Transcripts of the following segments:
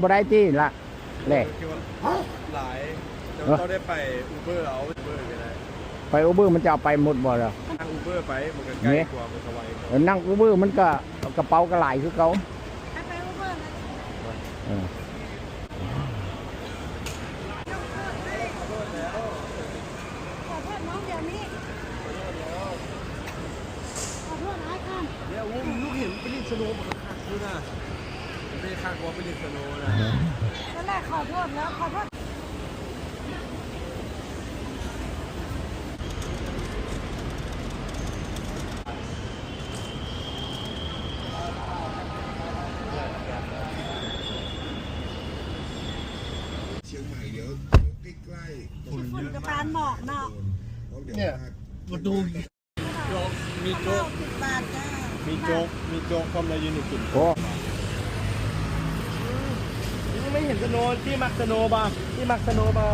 ບໍ່ໄດ້ຕິລະ ແຫຼະ ເອີ ຄິດວ່າຫຼາຍ ແຕ່ວ່າເຈົ້າໄດ້ໄປອູເບີເອົາ ອູເບີກໍໄດ້ ໄປອູເບີມັນຈະເອົາໄປໝົດບໍ່ລະ? ນັ່ງອູເບີໄປ ມັນກໍໃກ້ກວ່າ ມັນສະບາຍກວ່າ ເອີ ນັ່ງອູເບີມັນກໍ ກະເປົາກໍຫຼາຍຄືເກົ່າ ໃຫ້ໄປອູເບີເລີຍ ເອີ. ຂໍໂທດນ້ອງດຽວນີ້ ຂໍໂທດຫຼາຍຄຳ ເອີ ໂອ້ ລູກເຫັນໄປຫຼິ້ນສະໂນບັກຄັກຢູ່ນະ ໄປຄັກບໍ່ໄປຫຼິ້ນສະໂນນະ ນັ້ນແຫຼະ ຂໍໂທດແລ້ວ ຂໍໂທດ. ຊຽງໃໝ່ ດຽວໃກ້ໆ ຝຸ່ນ ກະປານໝອກເນາະ ເນຍ ມາດູ ໂຈກ ມີໂຈກ ສິບບາດຈ້າ ມີໂຈກ ມີໂຈກພ້ອມແລ້ວຢູ່ໃນກິນ ໂອ້ ຍັງໄມ່ເຫັນສະໂນ ທີ່ມັກສະໂນບໍ່ ທີ່ມັກສະໂນບໍ່?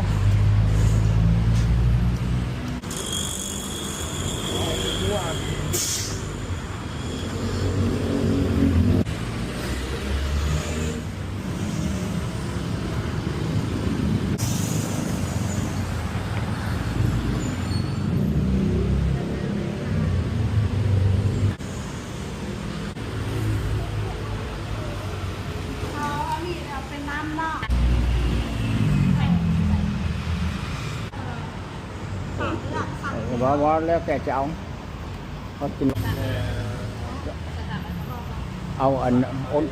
ເອົາອັນນີ້ເອົາເປັນນ້ຳເນາະ ເອີ ບໍ່ ບໍ່ ແລ້ວແຕ່ຈະເອົາ ເຮົາກິນ ເອົາອັນອົນ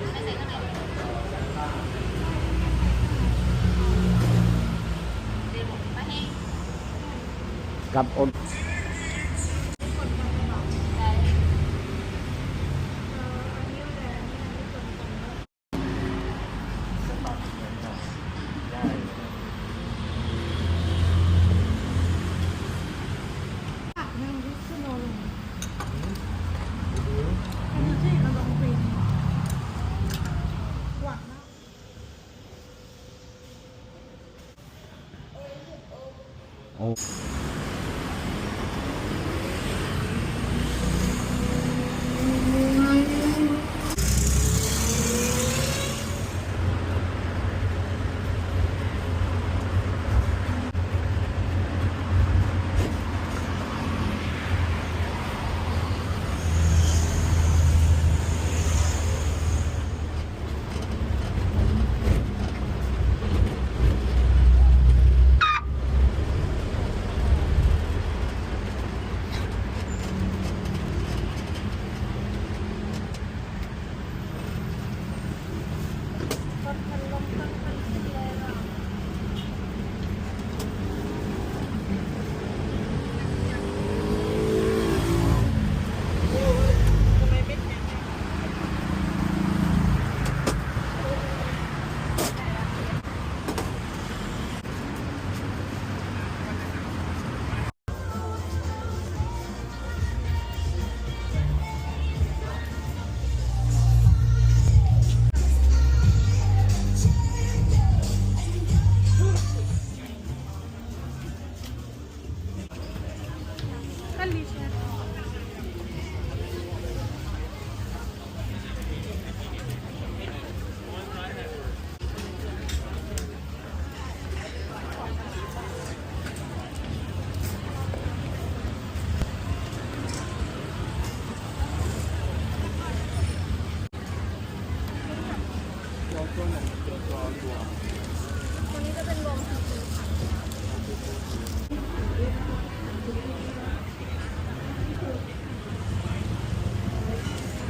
ກັບອົນ. ໂອ້.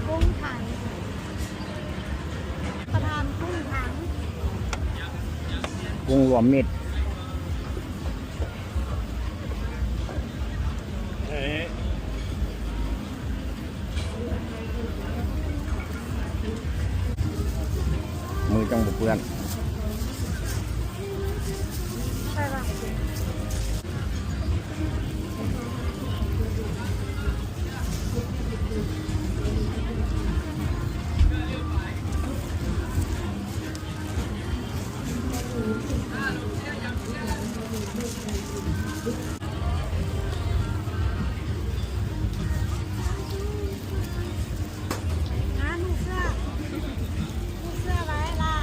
ກຸ້ງຖັງ ປະທານກຸ້ງຖັງ ກຸ້ງລວມມິດ ເອີ ມືຈັ່ງບໍ່ເປື້ອນ. ໃຊ່ລະ. ຫາໜູເສືອ ໜູເສືອໄວ້ລະ.